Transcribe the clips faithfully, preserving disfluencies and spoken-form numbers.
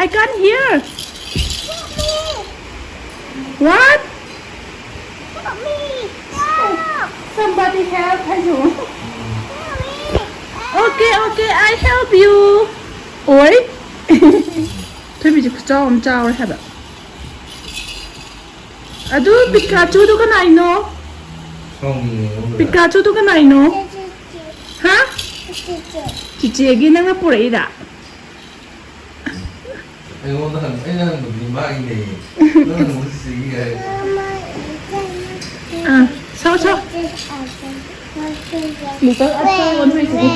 I can't hear. Help me. What? Help me. Help. Somebody help. Hello. Help me. Okay, okay, I help you. Oi. ꯊꯣꯏꯕꯤꯁꯦ ꯈꯨꯆꯥꯎ ꯑꯃ ꯆꯥꯎꯔꯦ ꯍꯥꯏꯕ꯫ ꯑꯗꯨ ꯄꯤꯀꯥꯆꯨꯗꯨ ꯀꯅꯥꯏꯅꯣ? ꯁꯥꯎꯅꯤꯡꯉꯦ ꯑꯩꯉꯣꯟꯗ꯫ ꯄꯤꯀꯥꯆꯨꯗꯨ ꯀꯅꯥꯏꯅꯣ? ꯍꯥ? ꯆꯤꯆꯦꯒꯤ ꯅꯪꯅ ꯄꯨꯔꯛꯏꯔꯥ? ꯑꯩꯉꯣꯟꯗ ꯍꯪ-, ꯑꯩꯅ ꯍꯪꯕꯗꯤ ꯃꯥꯒꯤꯅꯦ꯫ ꯅꯪꯅ ꯍꯪꯕꯗꯤ ꯆꯤꯆꯦꯒꯤ ꯍꯥꯏ꯫ ꯑꯥ, ꯁꯥꯎ, ꯁꯥꯎ꯫ ꯂꯤꯇꯜ ꯑꯁꯥꯎ ꯑꯣꯟꯊꯣꯛꯏꯁꯤꯗꯤ꯫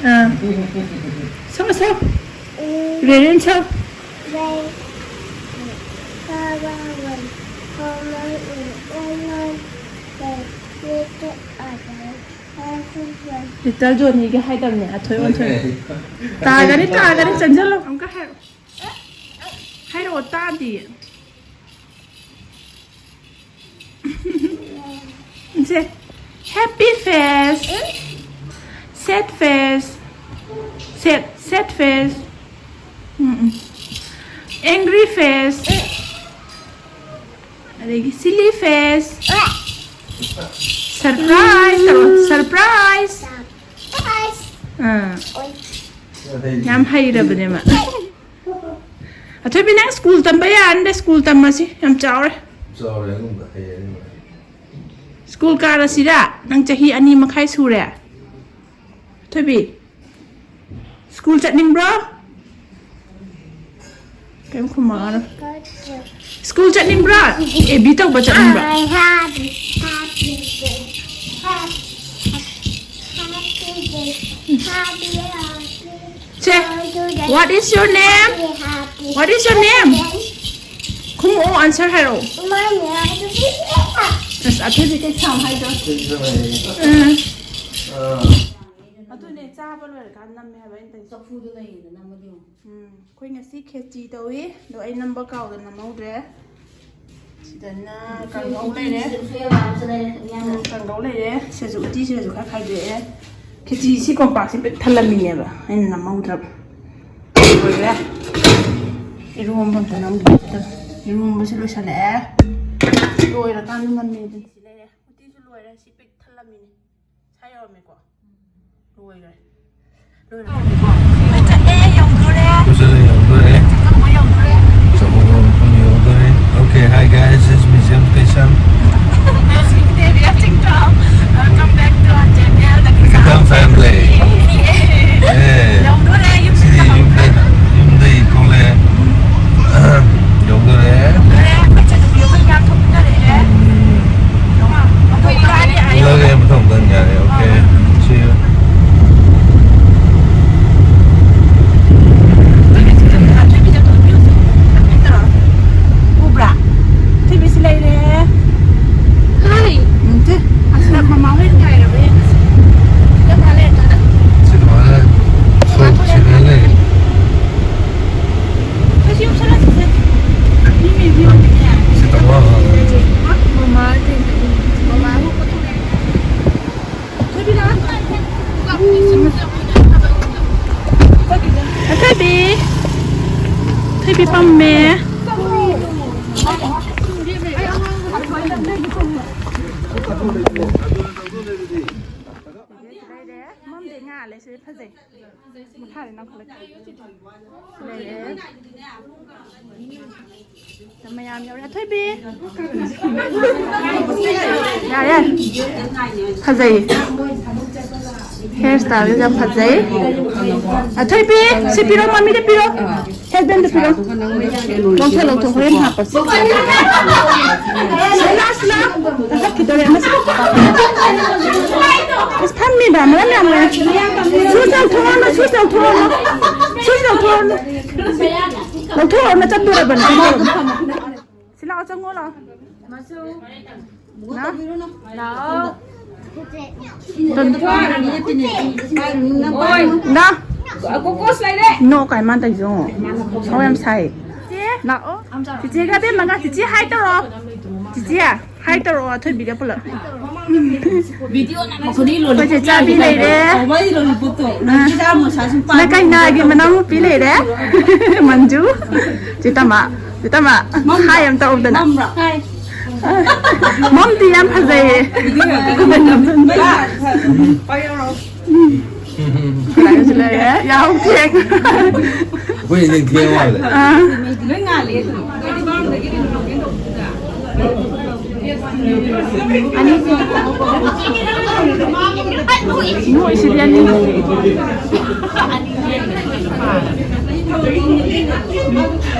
ꯑꯥ꯫ ꯁꯥꯎ, ꯁꯥꯎ꯫ ꯔꯦꯔꯦꯟ ꯁꯥꯎ꯫ ꯂꯤꯇꯜ ꯖꯣꯅꯤꯒꯤ ꯍꯥꯏꯗꯕꯅꯦ, ꯑꯊꯣꯏ ꯑꯣꯟꯊꯣꯏ꯫ ꯇꯥꯒꯅꯤ, ꯇꯥꯒꯅꯤ, ꯆꯪꯁꯤꯜꯂꯣ꯫ ꯑꯃꯨꯛꯀ ꯍꯥꯏꯔꯛꯑꯣ꯫ ꯍꯥꯏꯔꯛꯑꯣ, ꯇꯥꯗꯤꯌꯦ꯫ ꯁꯦ, happy face, sad face, sad, sad face, ꯎꯝ, ꯎꯝ, angry face, ꯑꯗꯒꯤ silly face, surprise ꯇꯧꯔꯣ, surprise꯫ ꯑꯥ, ꯌꯥꯝ ꯍꯩꯔꯕꯅꯦ ꯃꯥ꯫ ꯑꯊꯣꯏꯕꯤ, ꯅꯪ ꯁ꯭ꯀꯨꯜ ꯇꯝꯕ ꯌꯥꯔꯅꯤꯗ, ꯁ꯭ꯀꯨꯜ ꯇꯝꯃꯁꯤ, ꯌꯥꯝ ꯆꯥꯎꯔꯦ꯫ ꯆꯥꯎꯔꯦ, ꯑꯗꯨꯝꯕ ꯍꯩꯔꯅꯤ꯫ ꯁ꯭ꯀꯨꯜ ꯀꯥꯔꯁꯤꯔꯥ? ꯅꯪ ꯆꯍꯤ ꯑꯅꯤ ꯃꯈꯥꯏ ꯁꯨꯔꯦ꯫ ꯊꯣꯏꯕꯤ, ꯁ꯭ꯀꯨꯜ ꯆꯠꯅꯤꯡꯕ꯭ꯔꯣ? ꯀꯩꯝ ꯈꯨꯝꯃꯛꯑꯔꯣꯏ꯫ ꯁ꯭ꯀꯨꯜ ꯆꯠꯅꯤꯡꯕ꯭ꯔꯣ? ꯑꯦ ꯕꯤ ꯇꯧꯕ ꯆꯠꯅꯤꯡꯕ꯭ꯔꯣ? ꯁꯦ, what is your name? What is your name? ꯈꯨꯝꯃꯛꯑꯣ, answer ꯍꯥꯏꯔꯛꯑꯣ꯫ ꯑꯁ, ꯑꯊꯣꯏꯕꯤ ꯀꯩ ꯁꯥꯎ ꯍꯥꯏꯗꯣ? ꯎꯝ꯫ ꯑꯗꯨꯅꯦ, ꯆꯥꯕ ꯂꯣꯏꯔꯀꯥꯟꯗ ꯅꯝꯃꯦ ꯍꯥꯏꯕ ꯑꯩꯅ ꯇꯧꯔꯤꯁꯦ꯫ ꯆꯐꯨꯗꯨꯅ ꯍꯦꯟꯅ ꯅꯝꯃꯗꯤ ꯌꯦꯡꯉꯨ꯫ ꯎꯝ, ꯑꯩꯈꯣꯏ ꯉꯁꯤ ꯈꯦꯆꯤ ꯇꯧꯏ, ꯑꯗꯣ ꯑꯩ ꯅꯝꯕ ꯀꯥꯎꯗꯅ ꯅꯝꯍꯧꯗ꯭ꯔꯦ꯫ ꯁꯤꯗꯅ ꯀꯥꯡꯍꯧ ꯂꯩꯔꯦ꯫ ꯎꯝ, ꯀꯥꯡꯍꯧ ꯂꯩꯔꯦ꯫ ꯁꯤꯗꯁꯨ ꯎꯇꯤ, ꯁꯤꯗꯁꯨ ꯈꯔ ꯈꯥꯏꯗꯣꯛꯑꯦ꯫ ꯈꯦꯆꯤ ꯁꯤ ꯀꯣꯝꯄꯥꯛꯁꯤ ꯄꯤꯛ ꯊꯜꯂꯝꯃꯤꯅꯦꯕ, ꯑꯩꯅ ꯅꯝꯍꯧꯗ꯭ꯔꯕ꯫ ꯂꯣꯏꯔꯦ꯫ ꯏꯔꯣꯝꯕ ꯑꯝꯇ ꯅꯝꯈꯤꯒꯦ꯫ ꯏꯔꯣꯝꯕꯁꯨ ꯂꯣꯏꯁꯜꯂꯛꯑꯦ꯫ ꯂꯣꯏꯔꯀꯥꯟꯗ ꯅꯝꯃꯦ ꯑꯗꯨꯗꯤ꯫ ꯁꯤ ꯂꯩꯔꯦ꯫ ꯎꯇꯤꯁꯨ ꯂꯣꯏꯔꯦ꯫ ꯁꯤ ꯄꯤꯛ ꯊꯜꯂꯝꯃꯤꯅꯦ꯫ ꯁꯥ ꯌꯧꯔꯝꯃꯦꯀꯣ? ꯂꯣꯏꯈ꯭ꯔꯦ꯫ ꯂꯣꯏꯔꯦ꯫ ꯆꯠꯂꯦ, ꯌꯧꯗꯣꯔꯦ꯫ ꯆꯠꯂꯦ, ꯌꯧꯗꯣꯔꯦ꯫ ꯆꯠꯂꯨꯕ ꯌꯧꯗꯣꯔꯦ꯫ ꯆꯠꯂꯨꯕ ꯃꯐꯝ ꯌꯧꯗꯣꯔꯦ꯫ Okay, hi guys, this is Museum Station. Welcome back to our channel, the Kingdom Family. Yeah. ꯌꯧꯗꯣꯔꯦ, ꯌꯨꯝ ꯁꯤꯗꯤ ꯌꯨꯝꯗ, ꯌꯨꯝꯗꯒꯤ ꯊꯣꯛꯂꯛꯑꯦ꯫ ꯌꯧꯗꯣꯔꯦ꯫ ꯌꯧꯗꯣꯔꯦ, ꯑꯩꯈꯣꯏ ꯏꯆꯟꯅꯨꯄꯤ ꯑꯩꯈꯣꯏ ꯃꯌꯥꯝ ꯊꯣꯛꯃꯤꯟꯅꯔꯛꯑꯦ꯫ ꯎꯝ꯫ ꯊꯣꯛꯂꯛꯑꯦ, ꯃꯊꯪ ꯃꯊꯪ ꯌꯥꯔꯦ, okay. See you. ꯎꯕ꯭ꯔꯥ? ꯊꯣꯏꯕꯤꯁꯤ ꯂꯩꯔꯦ꯫ ꯎꯝ, ꯁꯦ꯫ ꯑꯁꯤꯗ ꯃꯃꯥ ꯍꯣꯏ ꯉꯥꯏꯔꯕ ꯌꯦꯡꯉꯁꯤ꯫ ꯁꯤ ꯑꯗꯨꯃꯥꯏꯅ ꯁꯣꯛ ꯁꯤꯗ ꯂꯩꯔꯦ꯫ ꯁꯤ ꯇꯧꯔꯣ꯫ ꯃꯃꯥ ꯊꯦꯡꯅꯅꯤ꯫ ꯃꯃꯥ ꯊꯣꯛꯂꯛꯑꯦ꯫ ꯑꯊꯣꯏꯕꯤ꯫ ꯑꯊꯣꯏꯕꯤ ꯄꯝꯃꯦ꯫ ꯂꯩꯔꯦ꯫ ꯃꯝꯗꯤ ꯉꯥꯜꯂꯦ꯫ ꯁꯤ ꯐꯖꯩ꯫ ꯃꯈꯥꯗ ꯅꯝꯈꯠꯂꯛꯀꯦ꯫ ꯂꯩꯔꯦ꯫ ꯃꯌꯥꯝ ꯌꯧꯔꯦ꯫ ꯑꯊꯣꯏꯕꯤ꯫ ꯌꯥꯔꯦ, ꯌꯥꯔꯦ꯫ ꯐꯖꯩꯌꯦ꯫ Hair style ꯁꯦ ꯌꯥꯝ ꯐꯖꯩ꯫ ꯑꯊꯣꯏꯕꯤ, ꯁꯤ ꯄꯤꯔꯣ, ꯃꯃꯤꯗ ꯄꯤꯔꯣ꯫ Husband ꯗ ꯄꯤꯔꯣ꯫ ꯂꯧꯊꯣꯛ, ꯂꯧꯊꯣꯛ, ꯍꯣꯔꯦꯟ ꯍꯥꯞꯄꯁꯤ꯫ ꯁꯤꯂꯥ, ꯁꯤꯂꯥ꯫ ꯀꯥꯈꯠꯈꯤꯗꯣꯔꯦ꯫ ꯃꯁꯤ ꯑꯁ, ꯐꯝꯃꯤꯕ, ꯃꯔꯝ ꯌꯥꯝ ꯑꯣꯏꯔꯦ꯫ Shoes ꯂꯧꯊꯣꯛꯑꯣꯅ, shoes ꯂꯧꯊꯣꯛꯑꯣꯅ꯫ Shoes ꯂꯧꯊꯣꯛꯑꯣꯅ꯫ ꯂꯧꯊꯣꯛꯑꯣꯅ ꯆꯠꯇꯣꯔꯕꯅꯦ, ꯆꯠꯇꯣꯔꯕꯅꯦ꯫ ꯁꯤ ꯂꯥꯛꯑꯣ, ꯆꯪꯉꯣ ꯂꯥꯛꯑꯣ꯫ ꯂꯥꯛꯑꯣ꯫ ꯅ꯫ ꯅꯣ ꯀꯥꯏ ꯃꯥꯅ ꯇꯧꯔꯤꯁꯦ ꯌꯦꯡꯉꯣ꯫ ꯁꯥꯎ ꯌꯥꯝ ꯁꯥꯏ꯫ ꯂꯥꯛꯑꯣ꯫ ꯆꯤꯆꯦꯒ ꯑꯕꯦꯝꯃꯒ꯫ ꯆꯤꯆꯦ hi ꯇꯧꯔꯣ꯫ ꯆꯤꯆꯦ hi ꯇꯧꯔꯛꯑꯣ ꯑꯊꯣꯏꯕꯤꯒ ꯄꯨꯂꯞ꯫ ꯑꯩꯈꯣꯏ ꯆꯦ ꯆꯥꯕꯤ ꯂꯩꯔꯦ꯫ ꯑ꯫ ꯅ ꯀꯩꯅꯥꯒꯤ ꯃꯅꯥꯎꯅꯨꯄꯤ ꯂꯩꯔꯦ꯫ ꯃꯟꯖꯨ꯫ ꯆꯤꯇꯃ, ꯆꯤꯇꯃ, ꯃꯝꯕ꯭ꯔꯥ? ꯍꯥꯏ ꯑꯝꯇ ꯎꯗꯅ꯫ ꯃꯝꯕ꯭ꯔꯥ? ꯍꯥꯏ꯫ ꯃꯝꯗꯤ ꯌꯥꯝ ꯐꯖꯩꯌꯦ꯫ ꯚꯤꯗꯤꯑꯣ ꯌꯥꯝ ꯈꯨꯕꯟ ꯅꯝꯖꯟꯕ꯫ ꯄꯥꯏꯔꯛꯑꯣ꯫ ꯀꯗꯥꯏꯗꯁꯨ ꯂꯩꯔꯦ? ꯌꯥꯍꯧ ꯊꯦꯡ꯫ ꯑꯩꯈꯣꯏ ꯅꯤꯡꯊꯦꯡ ꯃꯥꯜꯂꯦ꯫ ꯑꯥ꯫ ꯂꯣꯏ ꯉꯥꯜꯂꯦ ꯑꯗꯨꯝ꯫ ꯅꯣꯏꯁꯤꯗꯤ ꯑꯅꯤ꯫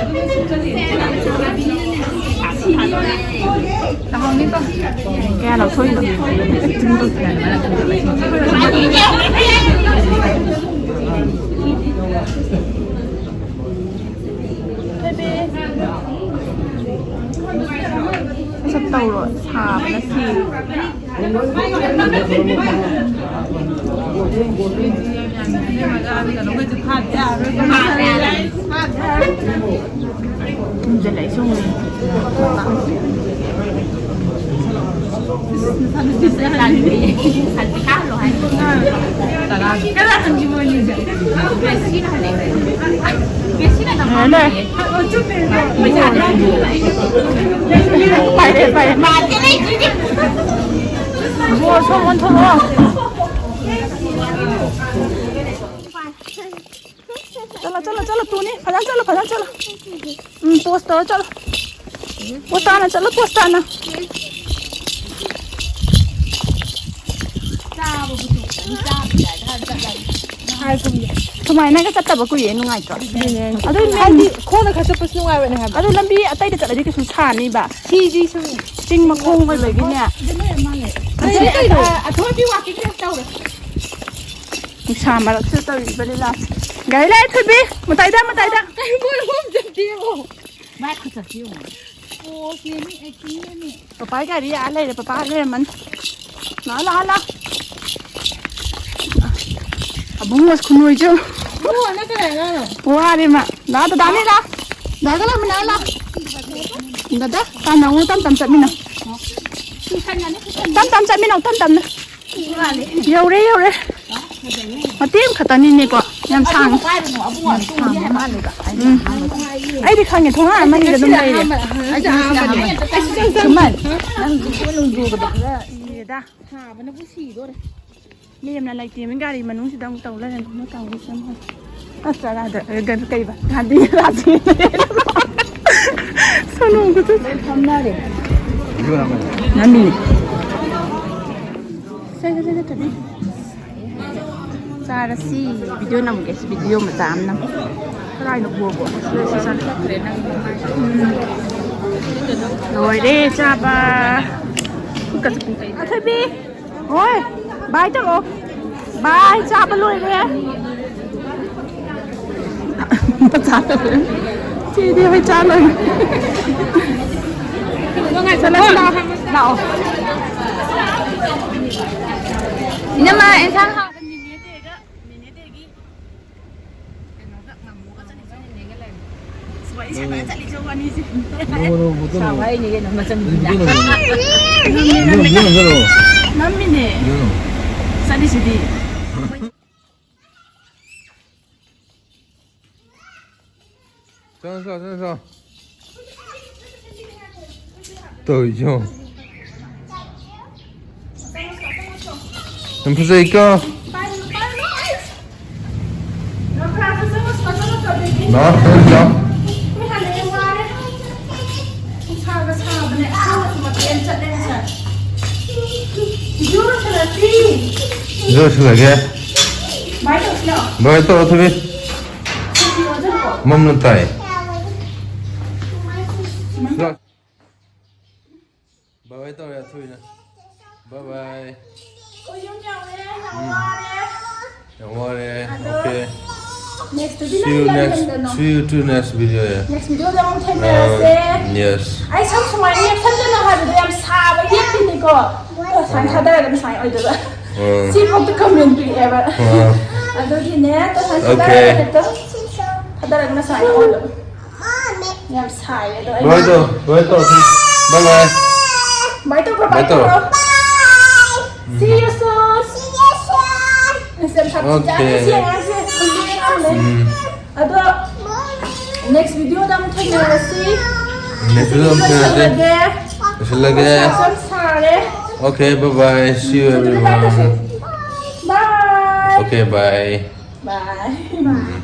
ꯀꯌꯥ ꯂꯧꯊꯣꯛꯏꯅꯣ? ꯁꯠ ꯇꯧꯔꯣ, ꯁꯥꯕꯅ ꯁꯤꯔꯦ꯫ ꯃꯨꯟꯖꯜꯂꯛꯑꯦ ꯁꯨꯝ꯫ ꯂꯣꯏꯔꯦ, ꯂꯣꯏꯔꯦ꯫ ꯄꯥꯏꯔꯦ, ꯄꯥꯏꯔꯦ꯫ ꯕꯣꯜ ꯁꯣꯝ ꯑꯣꯟꯊꯣꯛꯑꯣ꯫ ꯆꯠꯂꯣ, ꯆꯠꯂꯣ, ꯆꯠꯂꯣ, ꯇꯨꯅꯤ꯫ ꯐꯖꯅ ꯆꯠꯂꯣ, ꯐꯖꯅ ꯆꯠꯂꯣ꯫ ꯎꯝ, ꯄꯣꯁ ꯇꯧꯔ ꯆꯠꯂꯣ꯫ ꯄꯣꯁ ꯇꯥꯅ ꯆꯠꯂꯣ, ꯄꯣꯁ ꯇꯥꯅ꯫ ꯁꯨꯃꯥꯏꯅꯒ ꯆꯠꯇꯕ ꯀꯨꯏꯔꯦ, ꯅꯨꯡꯉꯥꯏꯇ꯭ꯔꯣ? ꯑꯗꯨꯅꯦ꯫ ꯑꯗꯨ ꯍꯥꯏꯗꯤ ꯈꯣꯡꯅ ꯈꯔ ꯆꯠꯄꯁꯨ ꯅꯨꯡꯉꯥꯏꯕꯅꯦ ꯍꯥꯏꯕ꯫ ꯑꯗꯨ ꯂꯝꯕꯤ ꯑꯇꯩꯗ ꯆꯠꯂꯗꯤ ꯀꯩꯁꯨ ꯁꯥꯅꯤꯕ꯫ ꯁꯤꯗꯤ ꯁꯨꯝ ꯆꯤꯡ ꯃꯈꯣꯡ ꯑꯣꯏꯕꯒꯤꯅꯦ꯫ ꯑꯗꯨꯗꯤ ꯀꯩꯅꯣ? ꯑ, ꯑꯊꯣꯏꯕꯤ walking ꯇꯧꯔꯦ꯫ ꯅꯨꯡꯁꯥ ꯃꯔꯛꯁꯤꯗ ꯇꯧꯔꯤꯕ ꯂꯤꯂꯥꯁꯦ꯫ ꯒꯥꯔꯤ ꯂꯥꯛꯑꯦ ꯊꯣꯏꯕꯤ, ꯃꯇꯥꯏꯗ, ꯃꯇꯥꯏꯗ꯫ ꯀꯩꯅꯣ ꯃꯣꯏ ꯑꯍꯨꯝ ꯆꯠꯇꯦꯕꯣ꯫ ꯃꯥꯏ ꯈꯨꯆꯠꯁꯤ ꯌꯦꯡꯉꯣ꯫ ꯑꯣ, ꯁꯤꯅꯤ, ꯑꯦ, ꯁꯤꯅꯤ꯫ ꯄꯄꯥꯒꯤ ꯒꯥꯔꯤ ꯑꯥ ꯂꯩꯔꯦ, ꯄꯄꯥ ꯑꯥ ꯂꯩꯔꯝꯃꯅꯤ꯫ ꯂꯥꯛꯑꯣ, ꯂꯥꯛꯑꯣ, ꯂꯥꯛꯑꯣ꯫ ꯑꯕꯨꯡꯉꯣ ꯈꯨꯅꯣꯏꯁꯨ꯫ ꯏꯕꯨꯡꯉꯣ, ꯅꯪ ꯀꯅꯥꯏ ꯑꯉꯥꯡꯅꯣ? ꯋꯥꯔꯦ ꯃꯥ꯫ ꯂꯥꯛꯑꯣ, ꯗꯗꯥꯅꯦ, ꯂꯥꯛꯑꯣ꯫ ꯗꯗꯥꯒ ꯂꯥꯛꯃꯤꯟꯅꯔꯣ, ꯂꯥꯛꯑꯣ꯫ ꯗꯗꯥ, ꯇꯥꯟꯅꯧ, ꯇꯞ ꯇꯞ ꯆꯠꯃꯤꯟꯅꯧ꯫ ꯇꯞ ꯇꯞ ꯆꯠꯃꯤꯟꯅꯧ, ꯇꯞ ꯇꯞꯅ꯫ ꯌꯧꯔꯦ, ꯌꯧꯔꯦ꯫ ꯃꯇꯦꯛ ꯑꯃꯈꯛꯇꯅꯤꯅꯦꯀꯣ꯫ ꯌꯥꯝ ꯁꯥꯡꯉꯦ꯫ ꯄꯥꯏꯔꯨꯅꯨ, ꯑꯕꯨꯡꯉꯣ, ꯇꯨꯡꯒꯤ ꯍꯥꯟꯅ ꯃꯥꯜꯂꯦꯕ꯫ ꯎꯝ꯫ ꯑꯩꯗꯤ ꯈꯪꯉꯦ, ꯊꯣꯡ ꯍꯥꯡꯉ ꯃꯅꯤꯡꯗ ꯑꯗꯨꯝ ꯂꯩꯔꯦ꯫ ꯑꯩꯁꯨ ꯑꯍꯥꯟꯕꯅꯦ꯫ ꯁꯨꯃꯟ, ꯅꯪ ꯅꯨꯡꯗꯨꯒꯗꯕꯗ ꯏꯔꯦꯗ꯫ ꯁꯥꯕꯅꯕꯨ ꯁꯤꯗꯣꯔꯦ꯫ ꯂꯦꯝꯅ ꯂꯩꯇꯦꯃꯤ, ꯒꯥꯔꯤ ꯃꯅꯨꯡꯁꯤꯗ ꯑꯃꯨꯛ ꯇꯧ ꯂꯩꯔꯦ꯫ ꯃꯣꯏ ꯀꯥꯡꯕꯨꯁꯦ ꯑꯃꯨꯛ꯫ ꯑꯁ, ꯆꯠꯂꯗ-, ꯀꯩꯅꯣ, ꯀꯩꯕ? ꯒꯥꯟꯙꯤ ꯔꯥꯖ꯫ ꯁꯣꯅꯣꯒꯁꯨ꯫ ꯂꯣꯏ ꯐꯝꯅꯔꯦ꯫ ꯅꯝꯃꯤꯅꯦ꯫ ꯁꯦ, ꯁꯦ, ꯁꯦ, ꯁꯦ, ꯊꯣꯏꯕꯤ꯫ ꯆꯥꯔꯁꯤ꯫ ꯚꯤꯗꯤꯑꯣ ꯅꯝꯒꯦ꯫ ꯚꯤꯗꯤꯑꯣ ꯃꯆꯥ ꯑꯃ ꯅꯝ꯫ ꯀꯗꯥꯏꯗ ꯄꯨꯔꯕꯣ? ꯎꯝ꯫ ꯂꯣꯏꯔꯦ ꯆꯥꯕ꯫ ꯈꯨꯠꯀꯁꯦ ꯄꯨꯡ-, ꯑꯊꯣꯏꯕꯤ꯫ ꯍꯣꯏ꯫ ꯕꯥꯏ ꯇꯧꯔꯛꯑꯣ꯫ ꯕꯥꯏ, ꯆꯥꯕ ꯂꯣꯏꯔꯦ꯫ ꯆꯥꯗꯕ꯫ ꯁꯤꯗꯤ ꯍꯣꯏ ꯆꯥ ꯂꯣꯏꯔꯦ꯫ ꯆꯠꯂꯁꯤ ꯂꯥꯛꯑꯣ꯫ ꯂꯥꯛꯑꯣ꯫ ꯏꯅꯝꯃ, ꯑꯦꯟꯁꯥꯡ ꯍꯥꯎ-, ꯀꯩꯅꯣꯒ ꯉꯥꯃꯨꯒ ꯆꯠꯂꯤ ꯆꯠꯂꯤ ꯅꯦꯒ ꯂꯩꯔꯝꯃꯤ꯫ ꯑꯁ, ꯋꯥꯔꯤ ꯁꯥꯟꯅ ꯆꯠꯂꯤꯁꯦ ꯋꯥꯅꯤꯁꯦ꯫ ꯅꯣꯡꯃ ꯅꯣꯡꯃ ꯄꯨꯊꯣꯛꯅꯕ꯫ ꯁꯥꯎ ꯍꯥꯏꯅꯤ ꯀꯩꯅꯣ, ꯃꯆꯟ ꯅꯣꯡꯃ ꯄꯨꯊꯣꯛꯅꯕ꯫ ꯅꯝꯃꯤ, ꯅꯝꯃꯤ, ꯅꯝꯃꯤ꯫ ꯅꯝꯃꯤ, ꯅꯝꯃꯤ꯫ ꯅꯝꯃꯤꯅꯦ꯫ ꯅꯝꯃꯤ꯫ ꯆꯠꯂꯤꯁꯤꯗꯤ꯫ ꯆꯪꯉꯣ, ꯆꯪꯉꯣ, ꯆꯪꯉꯣ, ꯆꯪꯉꯣ꯫ ꯇꯧꯔꯤꯁꯤ ꯌꯦꯡꯉꯣ꯫ ꯌꯥꯝ ꯐꯖꯩꯀꯣ? ꯂꯥꯛꯑꯣ, ꯂꯥꯛꯑꯣ꯫ ꯅꯨꯡꯁꯥꯒ ꯁꯥꯕꯅꯦ꯫ ꯑꯍꯥꯟꯕꯁꯨ ꯃꯇꯦꯛ ꯑꯃ ꯆꯠꯂꯦ ꯉꯁꯥꯏ꯫ ꯚꯤꯗꯤꯑꯣ ꯂꯣꯏꯁꯤꯜꯂꯁꯤ꯫ ꯚꯤꯗꯤꯑꯣ ꯂꯣꯏꯁꯤꯜꯂꯒꯦ꯫ ꯚꯥꯏ ꯇꯧꯁꯤ ꯂꯥꯛꯑꯣ꯫ ꯚꯥꯏ ꯇꯧꯔꯣ, ꯊꯣꯏꯕꯤ꯫ ꯃꯝꯅ ꯇꯥꯏ꯫ ꯕꯥꯏ ꯕꯥꯏ ꯇꯧꯔꯦ ꯑꯊꯨꯕꯤꯅ꯫ ꯕꯥꯏ ꯕꯥꯏ꯫ ꯑꯩꯈꯣꯏ ꯌꯨꯝ ꯌꯧꯔꯦ, ꯌꯥꯝ ꯎꯝ꯫ ꯋꯥꯔꯦ꯫ ꯌꯥꯝ ꯋꯥꯔꯦ꯫ ꯑꯗꯣ ꯑꯣꯀꯦ꯫ Next ꯇꯗꯤ see you ꯅꯪ next, ꯂꯩꯔꯝꯗꯅꯣ꯫ See you to next video, yeah. Next video ꯗ ꯑꯃꯨꯛ ꯊꯦꯡꯅꯔꯁꯦ꯫ ꯑꯥ, yes. ꯑꯩ ꯁꯝ ꯁꯨꯃꯥꯏꯅ ꯌꯦꯞꯁꯟꯒꯅꯣ ꯍꯥꯏꯕꯗꯣ ꯌꯥꯝ ꯁꯥꯕ ꯌꯦꯞꯄꯤꯅꯤꯀꯣ꯫ ꯑꯗꯣ ꯁꯨꯃꯥꯏꯅ ꯎꯝ꯫ ꯊꯥꯗꯔꯒꯅ ꯁꯨꯃꯥꯏꯅ ꯑꯣꯏꯗꯣꯏꯕ꯫ ꯎꯝ꯫ ꯁꯤꯐꯥꯎꯗ comment ꯄꯤꯔꯛꯑꯦꯕ꯫ ꯎꯝ꯫ ꯑꯗꯨꯒꯤꯅꯦ, ꯇꯣ ꯁꯨꯃꯥꯏꯅ ꯑꯣꯀꯦ꯫ ꯊꯥꯗꯔꯒ ꯍꯦꯛꯇ ꯊꯥꯗꯔꯒꯅ ꯁꯨꯃꯥꯏꯅ ꯑꯣꯏꯗꯣꯏꯕ꯫ ꯌꯥꯝ ꯁꯥꯏꯌꯦ ꯑꯗꯣ ꯑꯩ ꯚꯥꯏ ꯇꯧ, ꯚꯥꯏ ꯇꯧ꯫ ꯕꯥꯏ ꯕꯥꯏ꯫ ꯕꯥꯏ ꯇꯧꯈ꯭ꯔꯣ, ꯕꯥꯏ ꯕꯥꯏ ꯇꯧꯔꯣ꯫ ꯇꯧꯈ꯭ꯔꯣ꯫ ꯎꯝ꯫ See you soon. ꯑꯁ, ꯌꯥꯝ ꯁꯥꯊꯤꯖꯥꯠꯅꯤ ꯁꯤ ꯑꯣꯀꯦ꯫ ꯑꯉꯥꯡꯁꯦ꯫ ꯑꯗꯣ next video ꯗ ꯑꯃꯨꯛ ꯊꯦꯡꯅꯔꯁꯤ. Next video ꯑꯃꯨꯛ ꯊꯦꯡꯅꯔꯁꯤ. ꯂꯣꯏꯁꯤꯜꯂꯒꯦ. ꯂꯣꯏꯁꯤꯜꯂꯒꯦ. ꯌꯥꯝ ꯁꯥꯔꯦ. Okay, bye bye. See you everyone. Bye. Okay, bye. Bye.